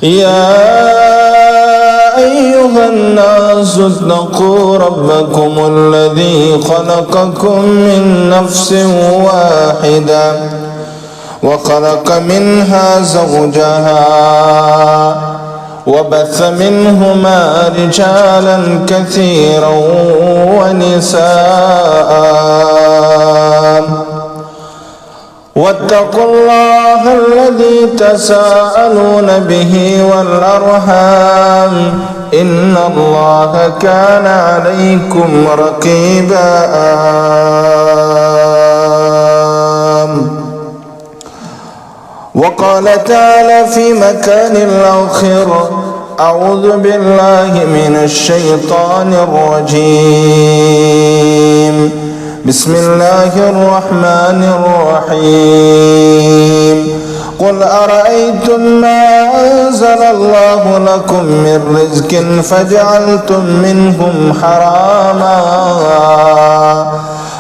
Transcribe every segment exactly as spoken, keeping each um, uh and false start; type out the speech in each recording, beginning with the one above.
يا أيها الناس اتقوا ربكم الذي خلقكم من نفس واحدة وخلق منها زوجها وبث منهما رجالا كثيرا ونساء واتقوا الله الذي تساءلون به والأرحام إن الله كان عليكم رقيبا. وقال تعالى في مكان آخر: أعوذ بالله من الشيطان الرجيم. بسم الله الرحمن الرحيم. قل أرأيتم ما أنزل الله لكم من رزق فجعلتم منهم حراما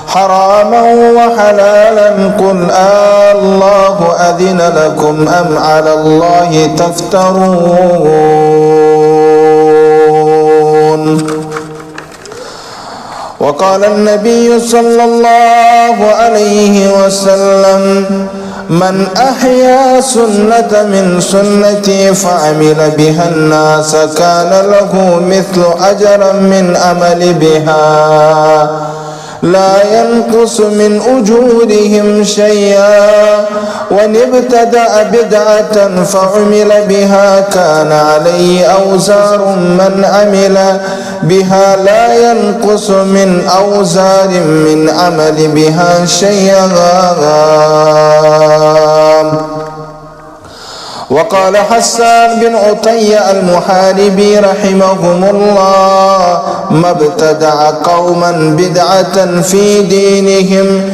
حراما وحلالا، قل آه الله أذن لكم أم على الله تفترون. وقال النبي صلى الله عليه وسلم: من أحيا سنة من سنتي فعمل بها الناس كان له مثل أجر من عمل بها لا ينقص من أجورهم شيئا، ومن ابتدع بدعة فعمل بها كان عليه أوزار من عمل بها لا ينقص من أوزار من عمل بها شيئا. وقال حسان بن عطية المحاربي رحمهم الله: ما ابتدع قوما بدعة في دينهم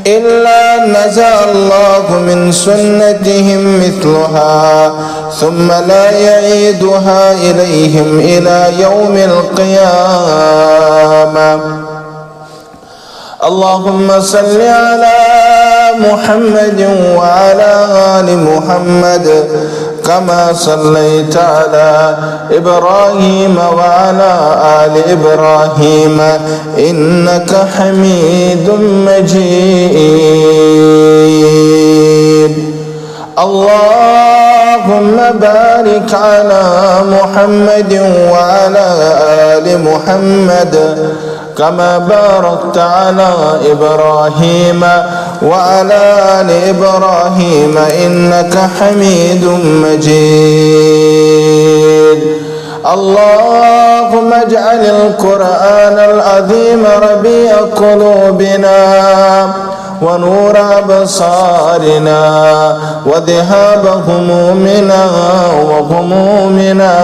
إلا نزع الله من سنتهم مثلها ثم لا يعيدها إليهم إلى يوم القيامة. اللهم صل على محمد وعلى آل محمد كما صليت على إبراهيم وعلى آل إبراهيم إنك حميد مجيد. اللهم بارك على محمد وعلى آل محمد كما باركت على إبراهيم وعلى آل إبراهيم إنك حميد مجيد. اللهم اجعل القرآن العظيم ربيع قلوبنا ونور أبصارنا وذهاب همومنا وغمومنا.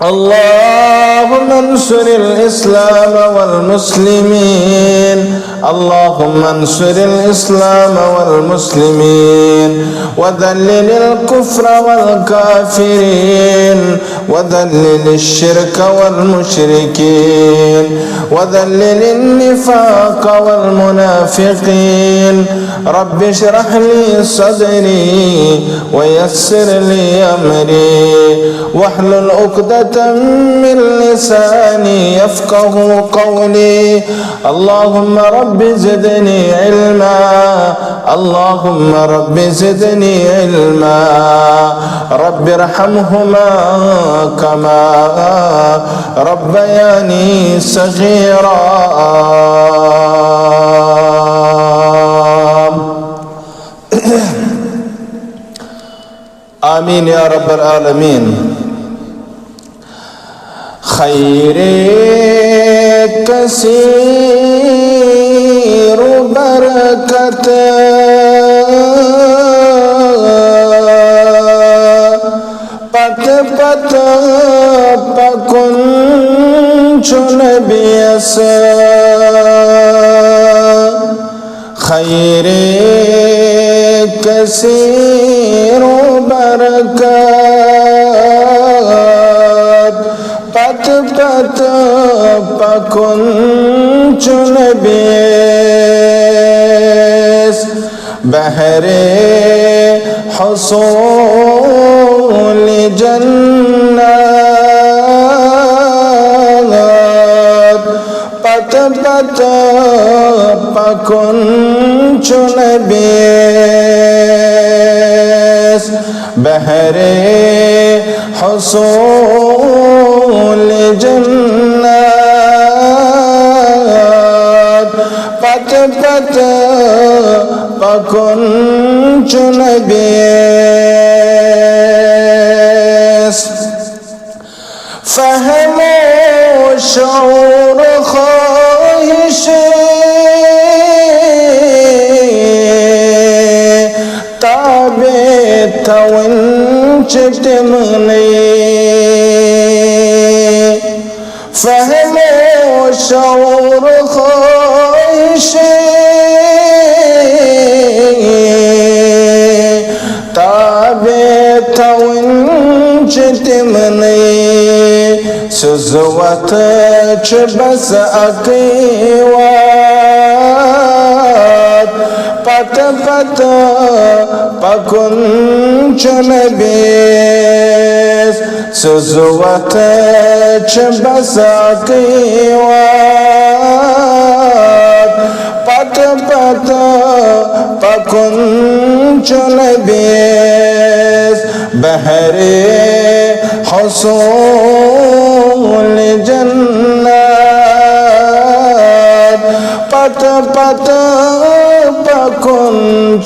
اللهم انصر الإسلام والمسلمين. اللهم انصر الإسلام والمسلمين وذلل الكفر والكافرين وذلل الشرك والمشركين وذلل النفاق والمنافقين. رب اشرح لي صدري ويسر لي أمري واحلل عقدة من لساني يفقه قولي. اللهم رب زدني علما. اللهم رب زدني علما. رب ارحمهما كما ربياني صغيرا. آمين يا رب العالمين. خیر کثیر و برکت پت پت پکن چو نبیس. خیر کثیر و برکت پت پت پکن چو نبیس. بهر حصول جنت۔ پتہٕ پتہٕ پکُن چھُ نبیَس بہرِ حصول جنت۔ پتہٕ پتہٕ پکُن چھُ نبیَس۔ فہم و شعور خواہش تابع تھاوٕنۍ چھِ تِمنٕے۔ فہم و شعور خواہش تابع تھاوٕنۍ چھِ تِمنٕے۔ سٕزوَتھ چھِ بس اَکٕے وَتھ، پتہٕ پتہٕ پکُن چھُ نبیَس۔ سٕزوَتھ چھِ بس اَکٕے وَتھ، پتہٕ پتہٕ پکُن چھُ نبیَس بہرِ حصول جنت۔ پتہٕ پتہٕ پکُن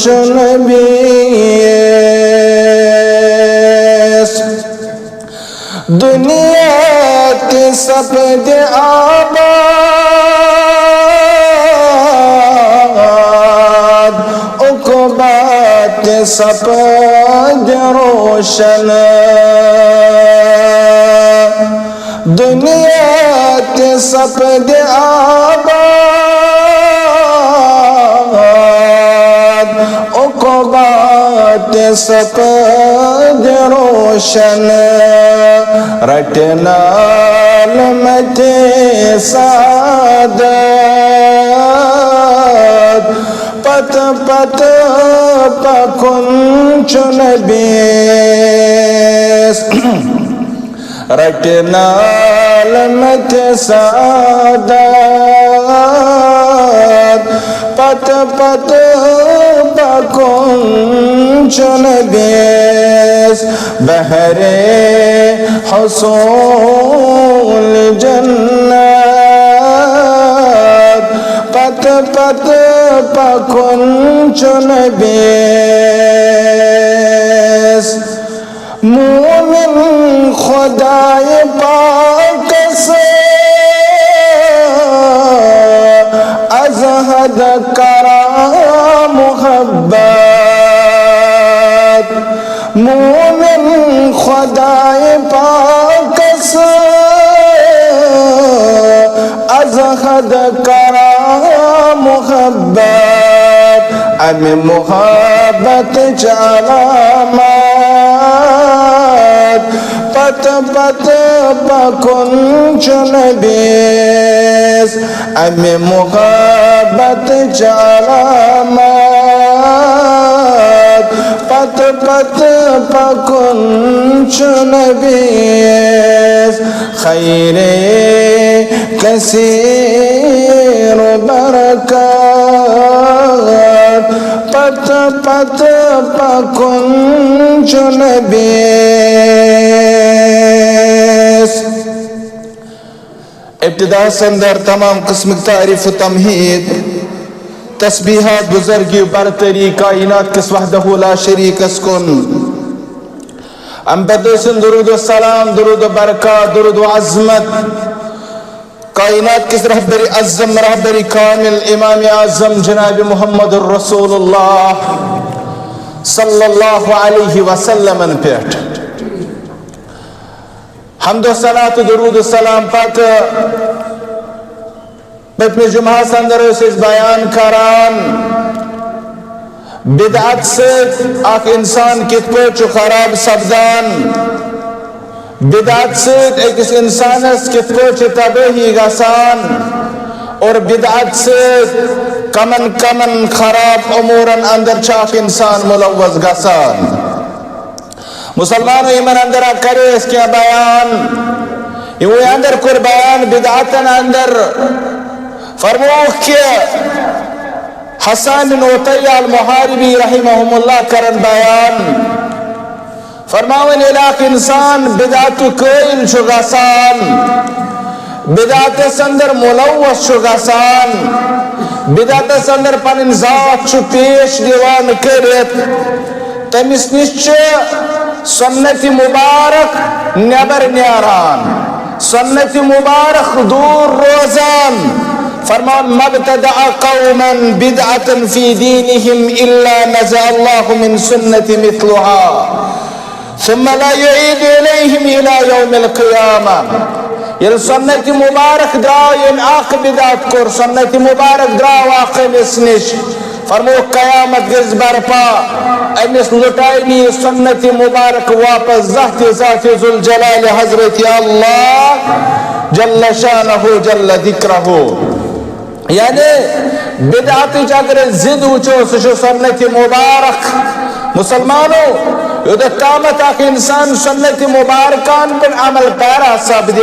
چھُ نبیَس۔ دنیا تہِ سپدِ آباد، عقبیٰ تہِ سپدِ روشن۔ دنیا تہِ سپدِ آباد، عقبیٰ تہِ سپدِ روشن۔ رٹہِ نال متہِ سعادت، پتہٕ پتہٕ پکُن چھُ نبیَس۔ رٹہِ نال متہِ سعادت، پتہٕ پتہٕ پکُن چھُ نبیَس بہرِ حصول جنت۔ پتہٕ پتہٕ پکُن چھُ نبیَس۔ مومن خدائے پاکس از حد کران محبت۔ مومن خدائے پاکس از حد کران محبت۔ امہِ محبتٕچ علامت، پتہٕ پتہٕ پکُن چھُ نبیَس۔ امہِ محبتٕچ علامت، پتہٕ پتہٕ پکُن چھُ نبیَس۔ خیرِ کثیر و برکت، پتہٕ پتہٕ پکُن چھُ نبیَس۔ ابتداہس اندر تمام قسمٕکۍ تعریف و تمہید، تسبیحات، بزرگی و برتری کائنات کِس وحدہ لا شریکس کُن۔ امہِ پتہٕ ٲسِن درود و سلام، درود و برکات، درود و عظمت کائنات کِس رہبرِ اعظم، رہبرِ کامل، امام اعظم جناب محمد رسول اللہ صلی اللہ علیہ وسلمن پٮ۪ٹھ۔ حمد و ثنا تہٕ درود و سلام پتہٕ پٔتمِس جمعہس اندر ٲسۍ أسۍ بیان کران بدعت سۭتۍ اکھ انسان کِتھ پٲٹھۍ چھُ خراب سپدان، بدعت سۭتۍ أکِس انسانس کِتھ پٲٹھۍ چھِ تبٲہی گژھان اور بدعت سۭتۍ کمن کمن خراب امورن اندر چھُ اکھ انسان ملوث گژھان۔ مسلمانو، یِمن اندر کرے أسۍ کینٛہہ بیان۔ یِموٕے اندر کوٚر بیان بدعتن اندر۔ فرمووُکھ کہِ حسان بن عطیہ المحاربی رحمہم اللہ کرن بیان۔ فرماوان، ییٚلہِ اکھ انسان بدعتُک قٲیِل چھُ گژھان، بدعتس اندر ملوث چھُ گژھان، بدعتس اندر پنٕنۍ ذات چھُ پیش دِوان کٔرِتھ، تٔمِس نِش چھِ سنت مبارک نٮ۪بر نیران، سنت مبارک دوٗر روزان۔ فرمان، ما ابتدع قوما بدعة في دينهم إلا نزع الله من سنة مثلها ثم لا يعيد إليهم إلى يوم القيامة۔ ییٚلہِ سنت مبارک درٛاو، ییٚمۍ اکھ بدعت کوٚر، سنت مبارک درٛاو اکھ أمِس نِش، فرمووُکھ، قیامت گژھِ برپا، أمِس لُٹایہِ نہٕ یہِ سنت مبارک واپس زانٛہہ تہِ، ذات ذوالجلال حضرت اللہ جل شانہ جل ذکرہ۔ یعنی بدعتٕچ اگر أسۍ ضد وٕچھو، سُہ چھُ سنت مبارک۔ مسلمانو، یوٚتتھ تامتھ اکھ انسان سنت مبارکن پٮ۪ٹھ عمل پیرا سپدِ،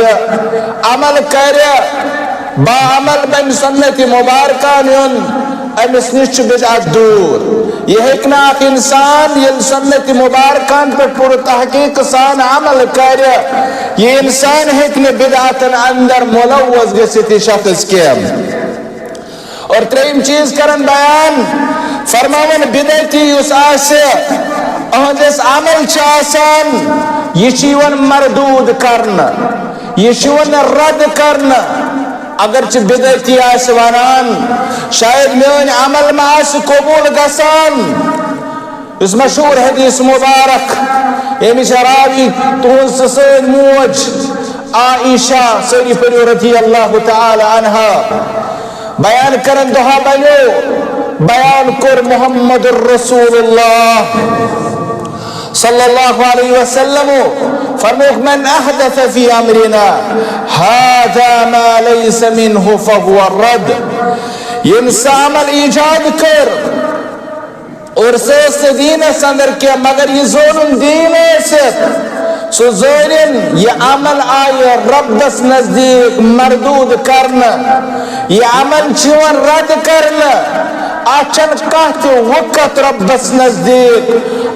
عمل کرِ، باعمل بنہِ سنت مبارکن ہُنٛد، أمِس نِش چھُ بدعت دوٗر۔ یہِ ہیٚکہِ نہٕ اکھ انسان، ییٚلہِ سنت مبارکن پٮ۪ٹھ پوٗرٕ تحقیق سان عمل کرِ، یہِ انسان ہیٚکہِ نہٕ بدعتن اندر ملوث گٔژھِتھ یہِ شخص کینٛہہ۔ اور ترٛیٚیِم چیٖز کرن بیان، فرماوان، بدعتی یُس آسہِ، أہنٛدِس عمل چھِ آسان، یہِ چھُ یِوان مردود کرنہٕ، یہِ چھُ یِوان رد کرنہٕ۔ اگرچہِ بدعتی آسہِ ونان، شاید میٲنۍ عمل ما آسہِ قبول گژھان۔ یُس مشہوٗر حدیث مبارک، ییٚمِچ راوی تُہنٛز سٲنۍ موج عائشہ، سٲری پٔرِو رضی اللہ تعالی عنہا، بیان کرن دۄہا بنیو، بیان کوٚر محمد رسول اللہ صلی اللہ علیہ وسلم۔ فرمووُکھ، من احدث فی امرنا هذا ما لیس منه فهو رد۔ ییٚمۍ سۄ عمل ایجاد کٔر اور سُہ ٲس نہٕ دیٖنس اندر کینٛہہ، مگر یہِ زونُن دیٖن ٲسِتھ، سُہ زٲنِن، یہِ عمل آیہِ رۄبس نزدیٖک مردود کرنہٕ، یہِ عمل چھُ یِوان رد کرنہٕ۔ اتھ چھنہٕ کانٛہہ تہِ وقت رۄبس نزدیٖک،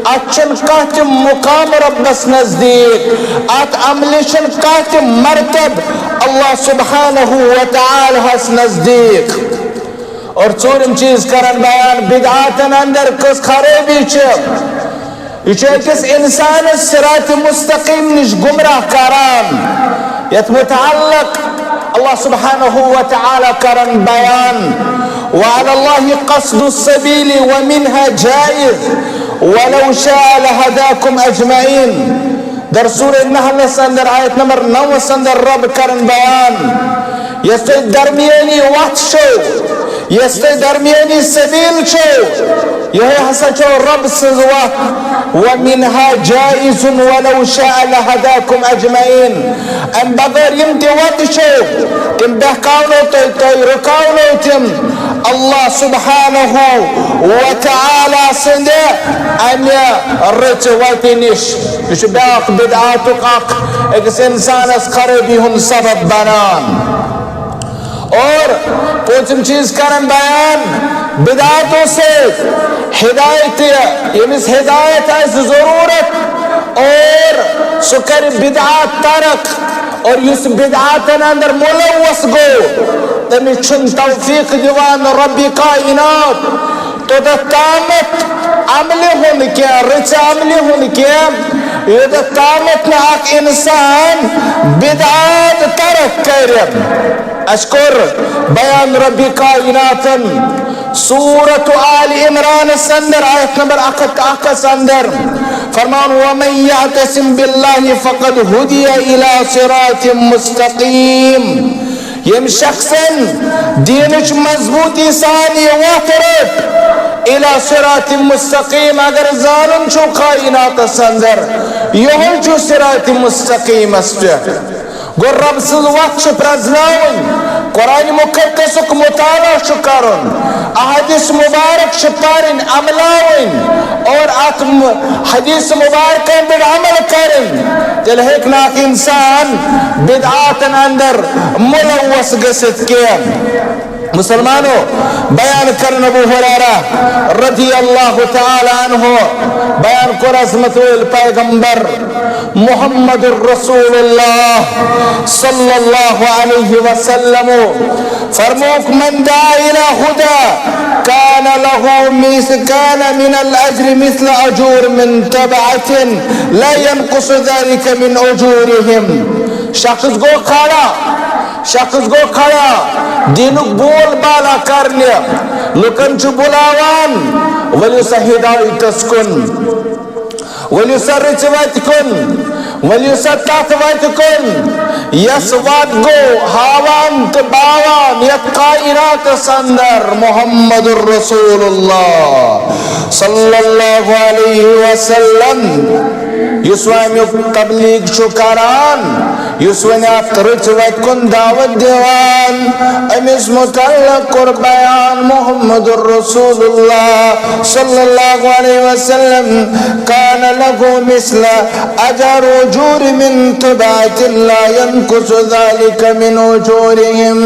اتھ چھُنہٕ کانٛہہ تہِ مقام رۄبس نزدیٖک، اتھ عملہِ چھُنہٕ کانٛہہ تہِ مرتب اللہ سبحانہ و تعالیٰ ہس نزدیٖک۔ اور ژوٗرِم چیٖز کرن بیان، بدعاتن اندر کٔژ خرٲبی چھِ۔ یہِ چھُ أکِس انسانس صراط مستقیم نِش گمراہ کران، یتھ متعلق اللہ سبحانہ و تعالیٰ کرن بیان، وعلی اللہ قصد السبیل ومنها جائز ولو شاء لهداکم اجمعین۔ در سورہ نحلس اندر آیت نمبر نوس اندر رب کرن بیان، یۄس تۄہہِ درمیٲنی وتھ چھو، یۄس تۄہہِ درمیٲنی سبیل چھو، یہے ہسا چھو رب سٕنٛز وتھ۔ ومنها جائز ولو شاء لهداکم اجمعین۔ امہِ بغٲر یِم تہِ وتہٕ چھو، تِم بہکاونو تۄہہِ، تۄہہِ رُکاونو تِم۔ اللہ سبحانہ و تعالیٰ سٕنٛدِ امہِ رٕژِ وتہِ نِش۔ یہِ چھُ بیٛاکھ بدعاتُک اکھ أکِس انسانس خرٲبی ہُنٛد سبب بنان۔ اور پوٗنٛژِم چیٖز کرن بیان، بدعاتو سۭتۍ ہدایت، ییٚمِس ہدایت آسہِ ضروٗرت، اور سُہ کرِ بدعات ترک، اور یُس بدعاتن اندر ملوث گوٚو، تٔمِس چھُنہٕ توفیق دِوان رب کائنات۔ توٚتتھ تامَتھ عملہِ ہُنٛد کینٛہہ، رٕژِ عملہِ ہُنٛد کینٛہہ، یوٚتتھ تامَتھ نہٕ اکھ انسان بدعات ترک کرِ۔ اسہِ کوٚر بیان رب کائناتن سورت آل عمرانس اندر آیت نمبر اکھ ہتھ تہٕ اکس اندر فرمان، ومن یعتصم باللہ فقد ہدی الی صراط مستقیم۔ ییٚمۍ شخصن دیٖنٕچ مضبوٗطی سان یہِ وَتھ رٔٹ، الی صراط مستقیم، اگر زانُن چھُ کائناتس اندر، یِہوٚے چھُ صراط مستقیمس پٮ۪ٹھ۔ گوٚو، رب سٕنٛز وَتھ چھِ پرٛزناوٕنۍ، قرآن مقدسُک مطالعہ چھُ کرُن، احادیث مبارک چھِ پرٕنۍ، عملاوٕنۍ اور اتھ م-، حدیث مبارکن پٮ۪ٹھ عمل کرٕنۍ، تیٚلہِ ہیٚکہِ نہٕ اکھ انسان بدعاتن اندر ملوث گٔژھِتھ کینٛہہ۔ مسلمانو، بیان کرن ابو ہریرہ رضی اللہ تعالی عنہ، بیان کوٚر عظمت وٲلۍ پیغمبر محمد رسول اللہ صلی اللہ علیہ وسلم فرموک، من دعا الى هدى كان له مث-، كان من الاجر مثل اجور من تبعة لا ينقص ذلك من اجورهم۔ شخص گوٚو کھڑا، شخص گوٚو کھڑا دینُک بول بالا کرنہِ، لُکن چھُ بُلاوان، ؤلِو سا ہدایتس کُن، ؤلِو سا رٕژِ وتہِ کُن، ؤلِو سا تتھ وتہِ کُن، یۄس وتھ گوٚو ہاوان تہٕ باوان یتھ کائناتس اندر محمد رسول اللہ صلی اللہ علیہ وسلم، یُس وۄنۍ امیُک تبلیغ چھُ کران، یُس وۄنۍ اتھ رٕژِ وتہِ کُن دعوت دِوان، أمِس متعلق کوٚر بیان محمد رسول اللہ صلی اللہ علیہ وسلم، كان له مثل أجر أجور من تبعة لا ينقص ذلك من أجورهم۔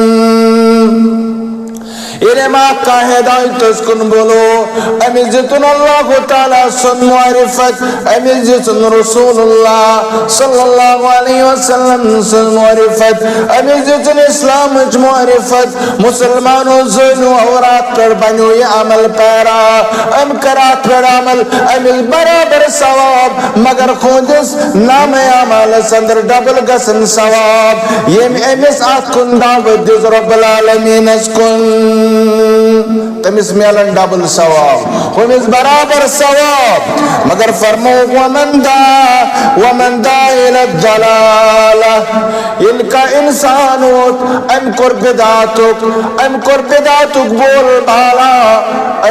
ییٚلہِ أمۍ اکھ کانٛہہ ہدایتس کُن بُلو، أمِس دِتُن اللہ تعالیٰ سُنٛد معرفت، أمِس دِژٕن رسول اللہ صلی اللہ علیہ وسلم سٕنٛز معرفت، أمِس دِژٕن اسلامٕچ معرفت۔ مسلمانو زٲنِو، اور اتھ پٮ۪ٹھ بنیو یہِ عمل پیرا۔ أمۍ کٔر اتھ پٮ۪ٹھ عمل، أمِس برابر ثواب، مگر کھوٗنٛدِس نامہ اعمالس اندر ڈبل گژھن ثواب۔ ییٚمۍ أمِس اتھ کُن دعوت دِژ رب العالمینس کُن، تٔمِس میلن ڈبل ثواب، ہُمِس برابر ثواب۔ مگر فرمو، ومن دعا، ومن دعا الى الضلالة، ییٚلہِ کانٛہہ انسان ووت، أمۍ کوٚر بدعتُک، أمۍ کوٚر بدعتُک بول بالا،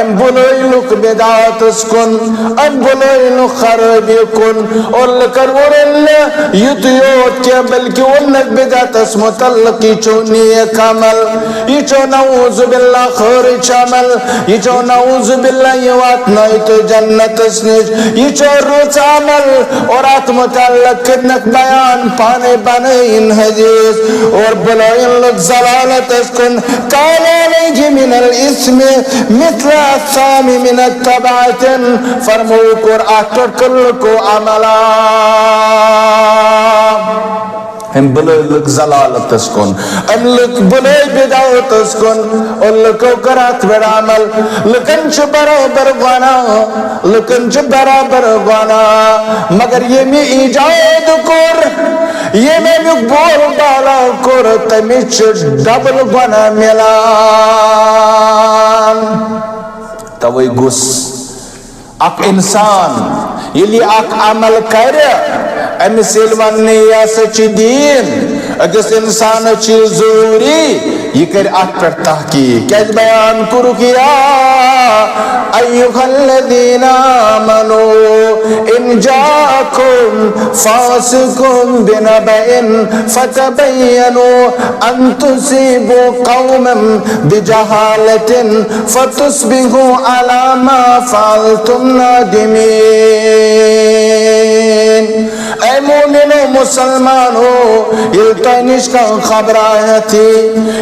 أمۍ بُلٲے لُکھ بدعتس کُن، أمۍ بُلٲے لُکھ خرٲبی کُن، اور لُکن ووٚنُن نہٕ یُتُے یوت کینٛہہ، بلکہِ ووٚننکھ بدعتس متعلق، یہِ چھُ نیک عمل، یہِ چھُ نعوذ باللہ خٲرج عمل، یہِ چھُ نعوذ باللہ، یہِ واتنٲے تُہۍ جنتس نِش، یہِ چھُ رٕژ عمل۔ اور اتھ متعلق کٔرنکھ بیان پانے بنٲیِن حدیث اور بُلٲیِن لُکھ ضلالتس کُن۔ كان عليه من الإثم مثل آثام من التبعة، فرمو کوٚر اتھ پٮ۪ٹھ کٔر لُکو عملا۔ أمۍ بُلٲے لُکھ ضلالتس کُن، أمۍ لُکھ بُلٲے بدعتس کُن، اور لُکو کٔر اتھ پٮ۪ٹھ عمل۔ لُکن چھُ برابر گۄناہ، لُکن چھُ برابر گۄناہ، مگر ییٚمۍ یہِ ایجاد کوٚر، ییٚمۍ امیُک بول بالا کوٚر، تٔمِس چھُ ڈبل گۄناہ مِلان۔ توے گوٚژھ اکھ انسان ییٚلہِ یہِ اکھ عمل کرِ، أمِس ییٚلہِ وننہٕ یی، یہِ ہسا چھُ دیٖن، أکِس انسانس چھُ یہِ ضروٗری، یہِ کرِ اتھ پٮ۪ٹھ تحقیق۔ کیازِ بیان کوٚرُکھ، يا أيها الذين آمنوا إن جاءكم فاسق بنبأ فتبينوا أن تصيبوا قوما بجهالة فتصبحوا على ما فعلتم نادمين۔ اے مومنو، مسلمانو، ییٚلہِ تۄہہِ نِش کانٛہہ خبر آسہِ،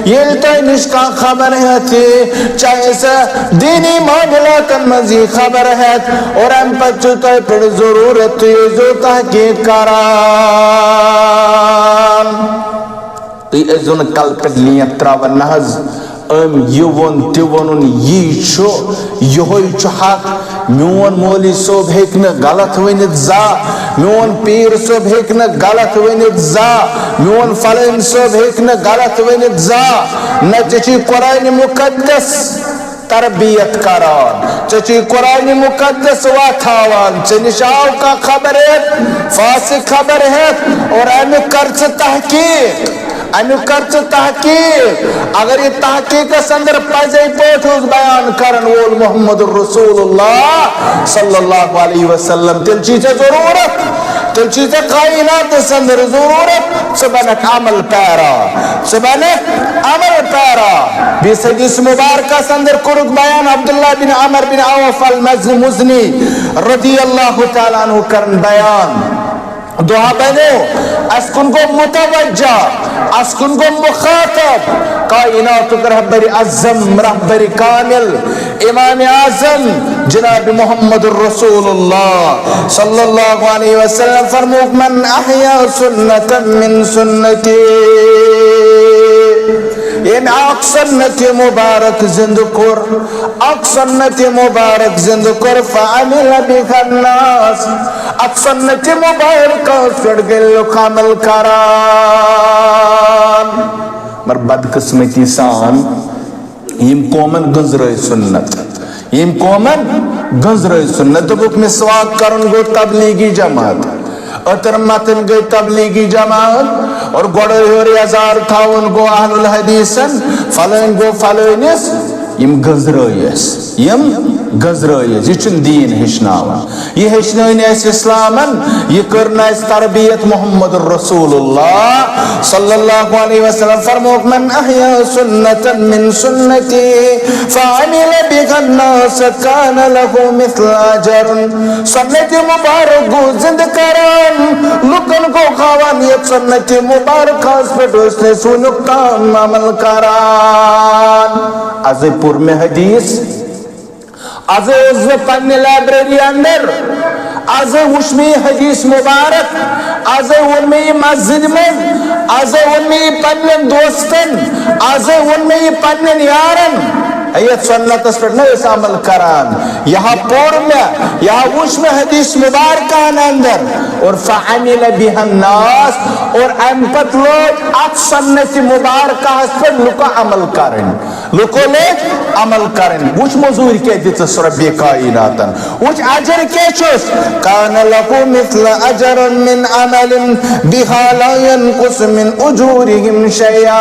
ییٚلہِ تۄہہِ نِش کانٛہہ خبر ہیٚتھ یی، چاہے سۄ دیٖنی معاملاتن منٛز یی خبر ہیٚتھ، اور اَمہِ پتہٕ چھُ تۄہہِ پٮ۪ٹھ ضروٗرت، تُہۍ ٲسۍزیو تحقیق کران۔ تُہۍ ٲسۍزیو نہٕ کلہٕ پٮ۪ٹھ لینٛتھ ترٛاوان، نہ حظ۔ أمۍ یہِ ووٚن، تہِ ووٚنُن، یی چھُ، یِہوٚے چھُ حق۔ میون مولوی صٲب ہیٚکہِ نہٕ غلط ؤنِتھ زانٛہہ، میون پیٖر صٲب ہیٚکہِ نہٕ غلط ؤنِتھ زانٛہہ، میون فلٲنۍ صٲب ہیٚکہِ نہٕ غلط ؤنِتھ زانٛہہ۔ نہ ژےٚ چھُے قرآنِ مُقدس تربیت کران، ژےٚ چھُے قرآنِ مُقدس وۄتھاوان، ژےٚ نِش آو کانٛہہ خبر ہیٚتھ، فاسق خبر ہیٚتھ، اور اَمیُک کر ژٕ تحقیق۔ اَمیُک کر ژٕ تحقیق۔ اگر یہِ تحقیقس اندر پزے پٲٹھۍ اوس بیان کرن وول محمد رسول اللہ صلی اللہ علیہ وسلم، تیٚلہِ چھُے ژےٚ ضروٗرت، تیٚلہِ چھُے ژےٚ کائناتس اندر ضرورت، ژٕ بنکھ عمل پیرا، ژٕ بنکھ عمل پیرا۔ بیٚیِس حدیث مبارکس اندر کوٚرُکھ بیان عبداللہ بن عمر بن عوف المزنی رضی اللہ تعالیٰ عنہ کرن بیان۔ دعا بنو، اس کن گو متوجہ، اس کن گو مخاطب، کائناتک رہبر اعظم، رہبر کامل، امام اعظم جناب محمد رسول اللہ صلی اللہ علیہ وسلم فرموک، من احیا سنتا من سنتی، ییٚمۍ اکھ سنت مبارک زندٕ کوٚر، اکھ سنت مبارک زندٕ کوٚر، فعمل بها الناس، اتھ سنت مبارکس پٮ۪ٹھ گٔے لُکھ عمل کران۔ مگر بدقسمتی سان یِم قومن گٔنزرٲے سنت، یِم قومن گٔنزرٲے سنت۔ دوٚپُکھ، مسواک کرُن گوٚو تبلیغی جماعت، عطر متھٕنۍ گٔے تبلیغی جماعت، اور گۄڈے ہیوٚر یزار تھاوُن گوٚو اہل الحدیثن، فلٲنۍ گوٚو فلٲنِس۔ یِم گٔنزرٲے ٲسۍ، یِم گٔنزرٲے ٲسۍ۔ یہِ چھُنہٕ دیٖن ہیٚچھناوان۔ یہِ ہیٚچھنٲے نہٕ اَسہِ اِسلامن، یہِ کٔر نہٕ اَسہِ تربیت محمد رسول اللہ صلی اللہ علیہ وسلم۔ فرموک، من احیا سنتا من سنتی فعمل بها الناس کان له مثل اجر۔ سنت مبارک گوٚو زندٕ کران، لُکن گوٚو ہاوان، یتھ سنت مبارکس پٮ۪ٹھ ٲسۍ نہٕ أسۍ وُنیُک تام عمل کران۔ ازے پوٚر مےٚ حدیث، ازے اوسُس بہٕ پننہِ لائبریری اندر، ازے وُچھ مےٚ یہِ حدیث مبارک، ازے ووٚن مےٚ یہِ مسجد منٛز، ازے ووٚن مےٚ یہِ پننٮ۪ن دوستن، ازے ووٚن مےٚ یہِ پننٮ۪ن یارن۔ ہے، یتھ سنتس پٮ۪ٹھ نہ ٲسۍ عمل کران۔ یہِ ہا پوٚر مےٚ، یہِ ہا وُچھ مےٚ حدیث مبارکہن اندر۔ اور فعمل بها الناس، اور امہِ پتہٕ لوگ اتھ سنت مبارکہس پٮ۪ٹھ لُکو عمل کرٕنۍ۔ لُکو لٲگۍ عمل کرٕنۍ۔ وُچھ مٔزوٗرۍ کیٛاہ دِژٕس رۄبِ کائناتن۔ وُچھ اجر کیٛاہ چھُس۔ کان له مثل اجر من عمل بها لا ينقص من اجورهم شيئا۔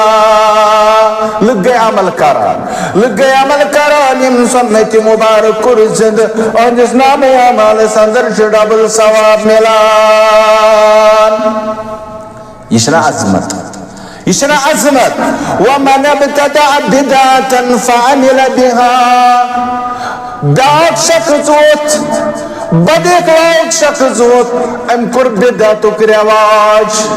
لُکھ گٔے عمل کران۔ لُکھ گٔے عمل کران، یِم سنت مبارک کوٚر زندٕ۔ أہنٛدِس نامہ اعمالس اندر چھُ ڈبل ثواب مِلان۔ یہِ چھنا عظمت؟ یہِ چھنا عظمت؟ ومن ابتدع بدعة فعمل بها۔ بیاکھ شخص ووت، بدعت وول شخص ووت، أمۍ کوٚر بدعتُک رواج،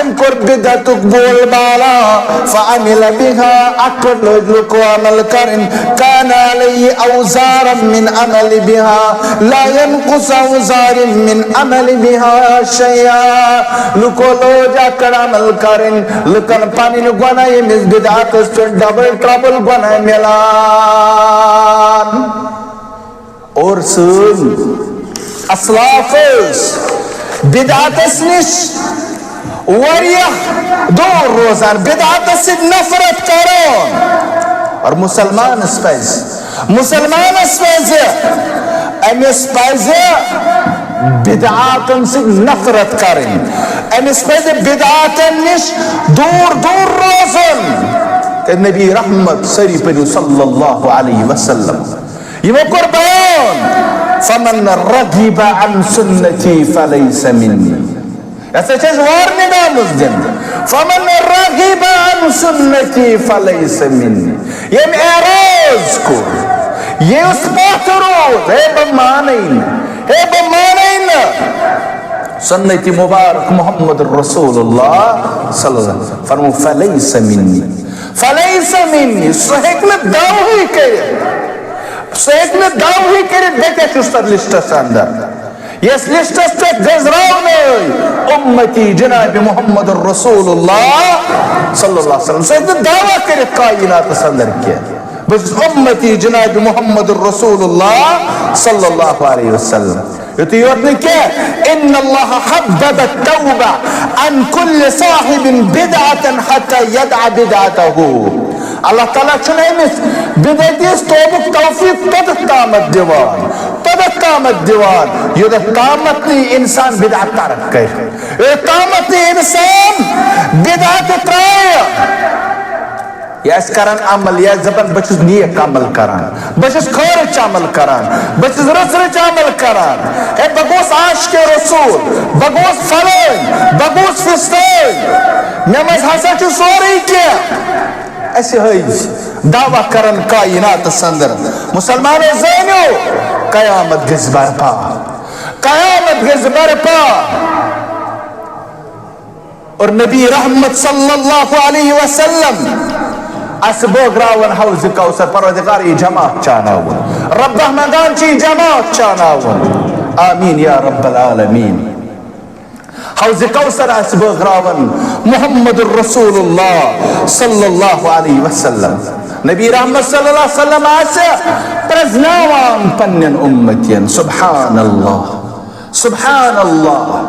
أمۍ کوٚر بدعتُک بول بالا، فعمل بها، اتھ پٮ۪ٹھ لٲگۍ لُکو عمل کرٕنۍ، كان عليه أوزار من عمل بها لا ينقص أوزار من عمل بها شيئا۔ لُکو لٲج اتھ پٮ۪ٹھ عمل کرٕنۍ، لُکن پنٕنۍ گۄناہ ییٚمِس بدعتس پٮ۪ٹھ ڈبل ٹربل گۄناہ مِلان۔ اور سٲنۍ اسلاف ٲسۍ بدعتس نِش واریاہ دوٗر روزان، بدعتس سۭتۍ نفرت کران۔ اور مسلمانس پزِ، مسلمانس پزِ، أمِس پزِ بدعاتن سۭتۍ نفرت کرٕنۍ، أمِس پزِ بدعاتن نِش دوٗر دوٗر روزُن۔ تہٕ نبی رحمت، سٲری پٔرِو صلی اللہ علیہ وسلم، یِمو کوٚر بیان، فمن رغب عن سنتی فلیس منی۔ یتھ سۭتۍ چھِ اَسہِ وارننگ آمٕژ دِنہٕ، فمن رغب عن سنتی فلیس منی۔ ییٚمۍ اعراض کوٚر، یُس پتھ روٗد، ہے بہٕ مانَے نہٕ، ہے بہٕ مانَے نہٕ سنت مبارک محمد رسول اللہ صلی اللہ علیہ وسلم، فرمو فلیس منی، فلیس منی، سُہ ہیٚکہِ نہٕ دعوٕے کٔرِتھ۔ سُہ ہیٚکہِ نہٕ دعوٕے کٔرِتھ، بہٕ کیٛاہ چھُس تَتھ لسٹس اندر؟ یَس لسٹس پٮ۪ٹھ گٔنزراونٲے امتی جناب محمد رسول اللہ صلی اللہ علیہ وسلم۔ سُہ ہیٚکہِ نہٕ دعویٰ کٔرِتھ کائناتس اندر کینٛہہ، بہٕ چھُس امتی جناب محمد رسول اللہ صلی اللہ علیہ وسلم۔ یُتُے یوت نہٕ کینٛہہ، ان اللہ حبب التوبہ عن کل صاحب بدعة حتى يدع بدعته۔ اللہ تعالیٰ چھُنہٕ أمِس بدعتیس توبُک توفیق توٚتتھ تامتھ دِوان، توٚتتھ تامتھ دِوان، یوٚتتھ تامتھ نہٕ یہِ انسان بدعت ترک کرِ، یوٚتتھ تامتھ نہٕ یہِ انسان بدعت ترایہِ۔ یہِ آسہِ کران عمل، یہِ آسہِ دپان، بہٕ چھُس نیک عمل کران، بہٕ چھُس خٲرٕچ عمل کران، بہٕ چھُس رٕژ رٕژ عمل کران، ہے، بہٕ گوس عاشقِ رسول، بہٕ گوس فلٲنۍ، بہٕ گوس فستٲنۍ، مےٚ منٛز ہسا چھُ سورُے کینٛہہ۔ اسہِ ہٲوۍ دعویٰ کران کائناتس اندر، مسلمانو زٲنِو، قیامت گژھِ برپا، قیامت گژھِ برپا۔ اور نبی رحمت صلی اللہ علیہ وسلم اسہِ بٲگراوان حوض کوثر، پروردگار یہِ جماعت چاناوُن، ربہ منگان چھِ یہِ جماعت چاناوُن، آمین یا رب العالمین۔ حوض کوثر آسہِ بٲگراوان محمد رسول اللہ صلی اللہ علیہ وسلم۔ نبی رحمت صلی اللہ علیہ وسلم آسہِ پرزناوان پننٮ۪ن امتین۔ سبحان اللہ، سبحان اللہ۔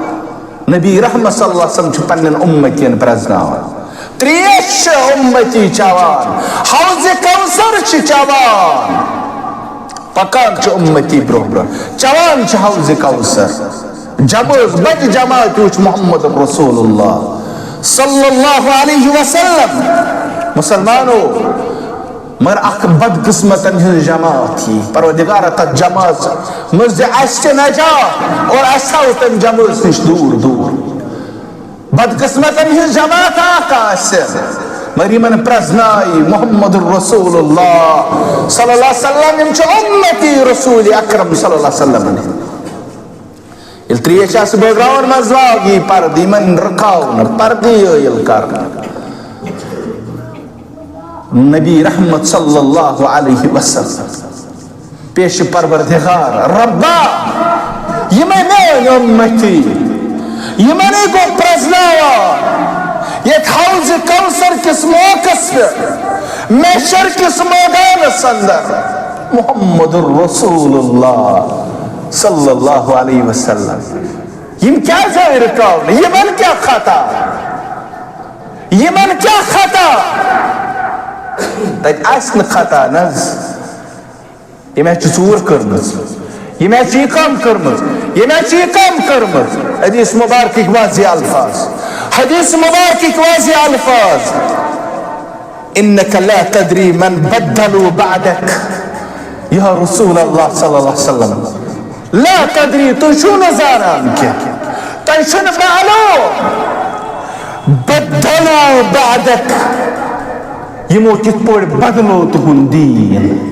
نبی رحمت صلی اللہ علیہ وسلم چھُ پننٮ۪ن امتین پرزناوان۔ تریش چھِ امتی چوان، حوض کوثر چھِ چوان۔ پکان چھِ امتی برونٛہہ برونٛہہ، چوان چھِ حوض کوثر۔ جمٲژ، بجہِ جماعت وٕچھ محمد رسول اللہ صلی اللہ علیہ وسلم۔ مسلمانو، مگر اکھ بدقسمتن ہٕنٛز جماعت یی، پروردگارا، تتھ جماعت منٛز دِ اسہِ تہِ نجات اور اسہِ تھاو تمہِ جمٲژ نِش دوٗر دوٗر۔ بدقسمتن ہٕنٛز جماعت اکھ آسہِ، مگر یِمن پرزنایہِ محمد رسول اللہ صلی اللہ علیہ وسلم، یِم چھِ امتی رسول اکرم صلی اللہ علیہ وسلم۔ ییٚلہِ تریش آسہِ بٲگراوان، منٛزٕ باگ یی پردٕ، یِمن رُکاونہٕ، پردٕ یٲیِل کرنہٕ۔ نبی رحمت صلی اللہ علیہ وسلم پیش پروردگار، ربا، یِمے میٲنۍ امتی، یِمنے گوٚو پرزناوان یتھ حوض کوثر کِس موقعس پٮ۪ٹھ، محشر کِس مٲدانس اندر محمد رسول اللہ صلی اللہ علیہ وسلم۔ یِم کیازِ آیہِ رُکاونہٕ؟ یِمن کیٛاہ خطا؟ یِمن کیٛاہ خطا؟ تتہِ آسہِ نہٕ خطا نہ حظ۔ ییٚمۍ آسہِ چھِ ژوٗر کٔرمٕژ، ییٚمۍ آسہِ چھِ یہِ کٲم کٔرمٕژ، ییٚمۍ آسہِ چھِ یہِ کٲم کٔرمٕژ۔ حدیث مبارکٕکۍ واضح الفاظ، حدیث مبارکٕکۍ واضح الفاظ، انک لا تدری من بدلوا بعدک۔ یا رسول اللہ صلی اللہ علیہ وسلم، لا تدری، تُہۍ چھِو نہٕ زانان کینٛہہ، تۄہہِ چھُنہٕ معلوم۔ بدلوا بعدک، یِمو کِتھ پٲٹھۍ بدلو تُہُنٛد دیٖن؟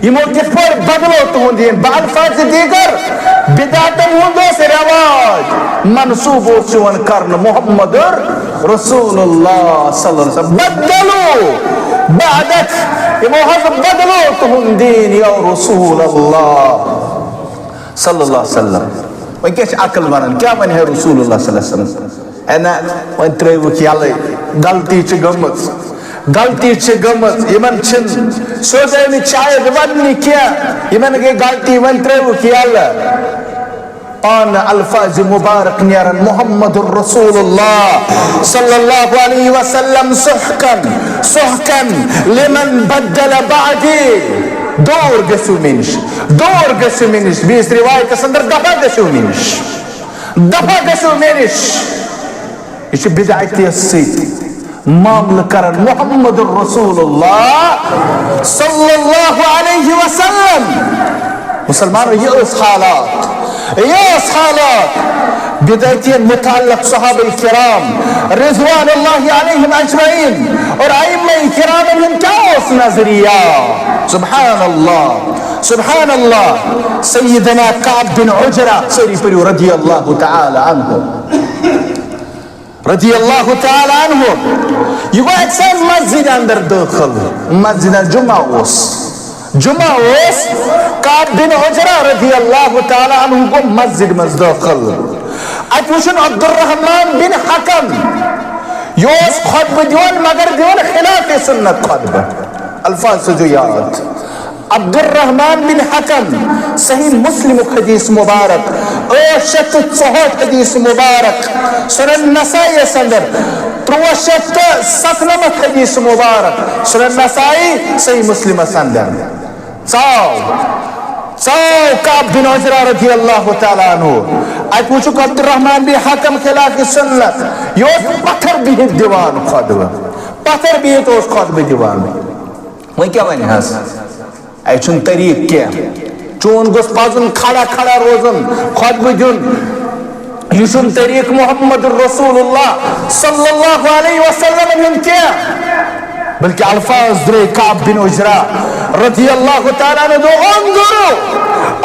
یِمو کِتھ پٲٹھۍ بدلو تُہُنٛد دیٖن؟ بالفاظ دیگر، بدعتن ہُنٛد اوس رواج، منسوب اوس یِوان کرنہٕ محمد رسول اللہ صلی اللہ علیہ وسلم۔ بدلو بعدک، یِمو حظ بدلو تُہُنٛد دیٖن یا رسول اللہ صلی اللہ علیہ وسلم۔ وۄنۍ کیٛاہ چھِ عقل ونان؟ کیٛاہ ونہِ ہے رسول اللہ صلی اللہ علیہ وسلم؟ اے نہ، وۄنۍ ترٛٲیوُکھ یَلَے، غلطی چھِ گٔمٕژ، غلطی چھِ گٔمٕژ، یِمَن چھِنہٕ سیوٚد آمٕتۍ شاید وَننہِ کینٛہہ، یِمَن گٔے غلطی، وۄنۍ ترٛٲیوُکھ یَلہٕ۔ پانہٕ الفاظ مبارک نیران محمد رسول اللہ صلی اللہ علیہ وسلم، سحقن سحقن لمن بدل بعدی، دوٗر گٔژھِو مےٚ نِش، دوٗر گٔژھِو مےٚ نِش، بیٚیِس رِوایتَس اندر دفع گٔژھِو مےٚ نِش۔ دفع گژھِو مےٚ نِش۔ یہِ چھُ بدعتیت سۭتۍ معاملہٕ کران محمد رسول اللہ صلی اللہ علیہ وسلم۔ مسلمانو، یہِ ٲس حالات، یہِ ٲس حالات بدعتین متعلق۔ صحابہ کرام رضوان اللہ علیہم اجمعین اور ائمہ کرامن ہُنٛد کیٛاہ اوس نظریہ؟ سبحان اللہ، سبحان اللہ۔ سیدنا کعب بن عجرہ، سٲری پٔرِو، رضی اللہ تعالی عنہ، رضی اللہ تعالی عنہ۔ یہِ گوٚو اَکہِ ساتہٕ مسجد اندر دٲخل، مسجد اندر جمعہ اوس، جمعہ اوس، کعب بن عجرہ رضی اللہ تعالی عنہ گوٚو مسجد منٛز دٲخل۔ اَتہِ وُچھُن عبدالرحمان بن حکم، یہِ اوس خطبہٕ دِوان، مگر دِوان خلاف سنت خطبہٕ۔ الفاظ تھٲیزیو یاد۔ عبدالرحمان بن حکم، صحیح مسلمُک حدیث مبارک، ٲٹھ شیٚتھ تہٕ ژُہٲٹھ حدیث مبارک، سنن نسائی یس اندر، ترٛواہ شیٚتھ تہٕ ستنمتھ حدیث مبارک، سنن نسائی، صحیح مسلمس اندر۔ ژاو، ژاو کعب بن عجرہ رضی اللہ تعالیٰ عنہ۔ اتہِ وُچھُکھ عبدالرحمان بن حکم خلاف سنت، یہِ اوس پتھر بِہِتھ دِوان خطبہٕ۔ پتھر بِہِتھ اوس خطبہٕ دِوان۔ وۄنۍ کیٛاہ وَنہِ حظ؟ اَسہِ چھُنہٕ طریٖقہٕ کینٛہہ۔ چون گوٚژھ پَزُن کھڑا کھڑا روزُن، خطبہٕ دیُن۔ یہِ چھُنہٕ طریٖقہٕ محمد رسول اللہ صلی اللہ علیہ وسلم ہُنٛد کینٛہہ۔ بلکہ الفاظ درٛاے کعب بن عجرہ رضی اللہ تعالیٰ عنہ دوٚپ، "انظروا،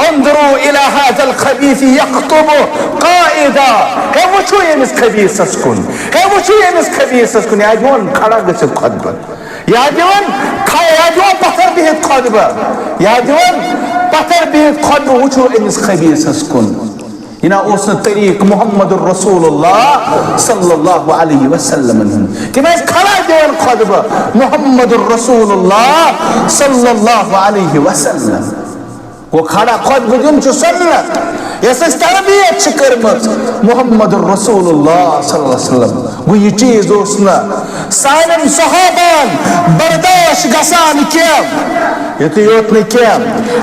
انظروا الی هذا الخبیث یخطب قاعدا۔" ہے وٕچھِو ییٚمِس خبیثس کُن، ہے وٕچھِو ییٚمِس خبیثس کُن، یہِ آسہِ دِوان کھڑا گٔژھِتھ خطبہٕ۔ یاد دِوان کھا-، یاد دِوان پتھر بِہِتھ خطبہٕ۔ یاد دِوان پتھر بِہِتھ خطبہٕ، وٕچھِو أمِس خبیٖثس کُن۔ یہِ نہ اوس نہٕ طریٖق محمد رسول اللہ صلی اللہ علیہ وسلم ہُنٛد۔ تِم ٲسۍ کھڑا دِوان خطبہٕ محمد رسول اللہ صلی اللہ علیہ وسلم۔ گوٚو کھڑا خطبہٕ دیُن چھُ سنت، یۄس اَسہِ تربیت چھِ کٔرمٕژ محمد رسول اللہ صلی اللہ علیہ وسلم۔ گوٚو یہِ چیٖز اوس نہٕ سانٮ۪ن صحابن برداشت گژھان کینٛہہ۔ یُتُے یوت نہٕ کینٛہہ،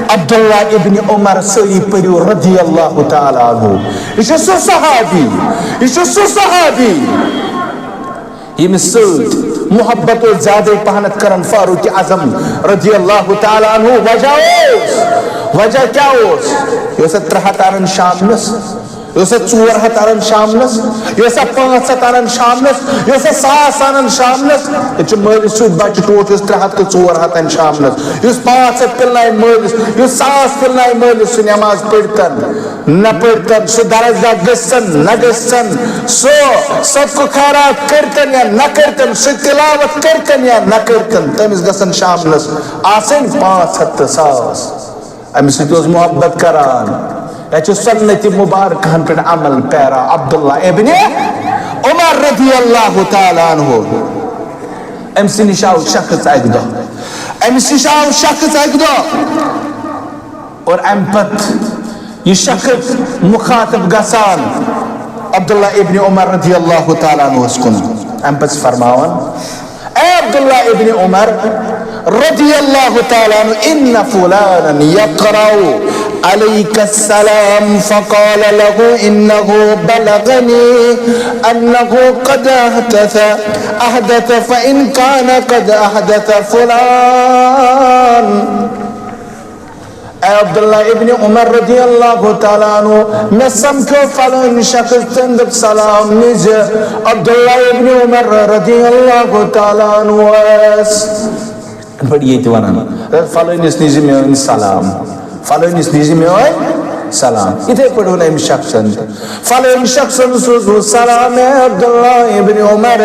عبداللہ ابن عمر، سٲری پٔرِو رضی اللہ تعالیٰ عنہ، یہِ چھُ سُہ صحابی، یہِ چھُ سُہ صحابی۔ ییٚمِس سۭتۍ محبت اوس زیادَے پہنتھ کران فاروق اعظم رضی اللہ تعالیٰ عنہ۔ وجہ اوس، وجہ کیٛاہ اوس؟ یہِ اوس اَتھ ترٛےٚ ہَتھ اَنان شامنَس، یہِ اوس اَتھ ژور ہَتھ اَنان شامنَس، یہِ اوس اَتھ پانٛژھ ہَتھ اَنان شامنَس، یہِ اوس اَتھ ساس اَنان شامنَس۔ ییٚتہِ چھُ مٲلِس سۭتۍ بَچہٕ ٹوٹھ، یُس ترٛےٚ ہَتھ تہٕ ژور ہَتھ اَنہِ شامنَس، یُس پانٛژھ ہَتھ پِلنایہِ مٲلِس، یُس ساس پِلنایہِ مٲلِس، سُہ نٮ۪ماز پٔرۍتَن۔ نہ پٔرۍتن، سُہ درس گاہ گٔژھتن نہ گٔژھتن، سُہ صدقہٕ خیرات کٔرتن یا نہ کٔرتن، سُہ تلاوت کٔرتن یا نہ کٔرتن، تٔمِس گژھن شامنس آسٕنۍ پانٛژھ ہتھ تہٕ ساس۔ أمِس سۭتۍ اوس محبت کران۔ یہِ چھُ سنت مبارکہن پٮ۪ٹھ عمل پیرا عبداللہ ابن عمر رضی اللہ تعالیٰ عنہ۔ أمۍ سٕنٛدِ نِش آو شخص اکہِ دۄہ، أمِس نِش آو شخص اکہِ دۄہ۔ اور امہِ پتہٕ یہِ شخص مخاطب گژھان عبداللہ ابن عمر رضی اللہ تعالیٰ عنہس کُن۔ امہِ پتہٕ چھِ فرماوان، اے عبداللہ ابن عمر رضی اللہ تعالیٰ عنہ، ان فلانا یقرأ علیک السلام فقال له انه بلغنی انه قد احدث، احدث فان کان قد احدث فلان۔ اے عبداللہ ابن عمر رضی اللہ تعالیٰ عنہ، مےٚ سمکھیو فلٲنۍ شخص، تٔمۍ دوٚپ سلام نِزِ۔ عبداللہ ابن عمر رضی اللہ تعالیٰ عنہ ٲس یِتھ پٲٹھۍ ییٚتہِ وَنان، فلٲنِس نِزِ میٲنۍ سلام، فلٲنِس نِزِ میٲنۍ سلام۔ یِتھے پٲٹھۍ ووٚن أمۍ شخصن، فلٲنۍ شخصن سوٗزوُ سلام اے عبداللہ ابن عمر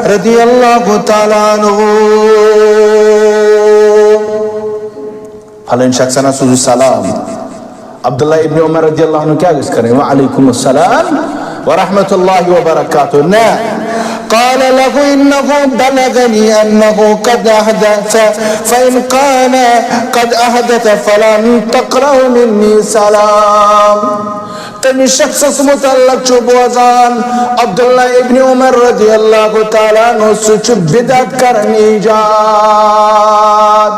رضی اللہ تعالیٰ عنہ۔ فلٲنۍ شخصن ہا سوٗزوُ سلام۔ عبداللہ ابن عمر رضی اللہ عنہ کیٛاہ گژھِ کرٕنۍ؟ وعلیکم السلام ورحمۃ اللہ وبرکاتہ۔ نہ۔ قال له انه بلغنی انه قد احدث، فان کان قد احدث فلن تقرأ منی سلام۔ تٔمِس شخصس متعلق چھُ بوزان عبداللہ ابن عمر رضی اللہ تعالیٰ عنہ، سُہ چھُ بدعت کران ایجاد۔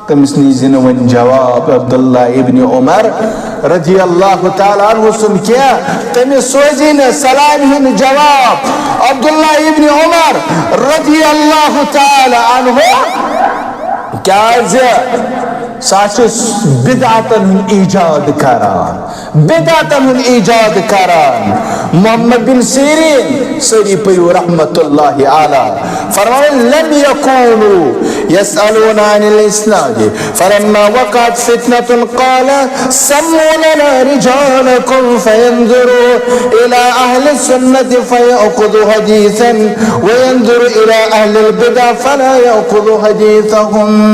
تٔمِس نیٖزِ نہٕ وۄنۍ جواب عبداللہ ابن عمر رضی اللہ تعالیٰ عنہ سُنٛد کینٛہہ، تٔمِس سوزِ نہٕ سلامہِ ہُنٛد جواب عبداللہ ابن عمر رضی اللہ تعالیٰ عنہ، کیٛازِ سُہ چھُ بدعتن ہُنٛد ایجاد کران۔ بدعتن ہُنٛد ایجاد کران۔ محمد بن سیرین، سٲری پٔرِو رحمت اللہ علیہ، فرماوان، لم یکونوا یسألون عن الاسناد فلما وقعت فتنة قال سموا لنا رجالکم فینظروا الی اہل السنة فیأخذوا حدیثا وینظروا الی اہل البدع فلا یأخذوا حدیثهم۔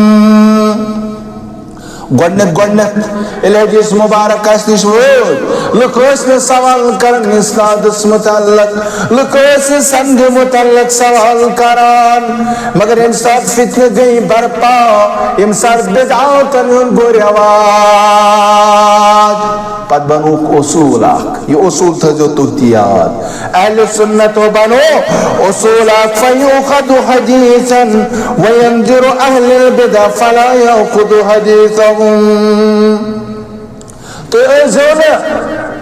گۄڈٕنیتھ گۄڈٕنیتھ ییٚلہِ حدیث مبارک اَسہِ نِش وٲتۍ، لُکھ ٲسۍ نہٕ سوال کران اسنادس متعلق، لُکھ ٲسۍ نہٕ سندِ متعلق سوال کران، مگر ییٚمہِ ساتہٕ فتنہٕ گٔے برپا، ییٚمہِ ساتہٕ بدعاتن ہُنٛد گوٚو رواج، پتہٕ بنووُکھ اصوٗل اکھ۔ یہِ اصوٗل تھٲیزیو تُہۍ تہِ یاد۔ اہل سنتو بنو اصوٗل اکھ، فیؤخذ حدیثا وینظر اہل البدع فلا یؤخذ حدیثهم۔ تُہۍ ٲسۍزیو نہٕ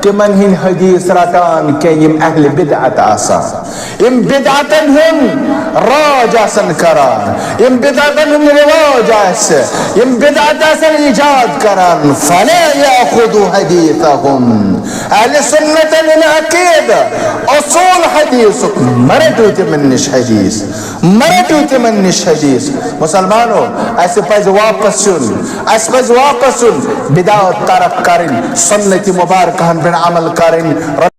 تِمن ہٕنٛدۍ حدیث رٹان کینٛہہ یِم اہل بدعت آسان، یِم بدعتن ہُنٛد راج آسن کران، یِم بدعتن ہُنٛد رواج آسہِ، یِم بدعت آسن ایجاد کران، فلا یاخذوا حدیثہم۔ اہل سنتن ہُنٛد عقیدٕ، اصول حدیثُک، مہ رٔٹِو تِمن نِش حدیث، مہ رٔٹِو تِمن نِش حدیث۔ مسلمانو، اسہِ پزِ واپس یُن، اسہِ پزِ واپس یُن، بدعت ترک کرٕنۍ، سنت مبارکہن پٮ۪ٹھ عمل کرٕنۍ۔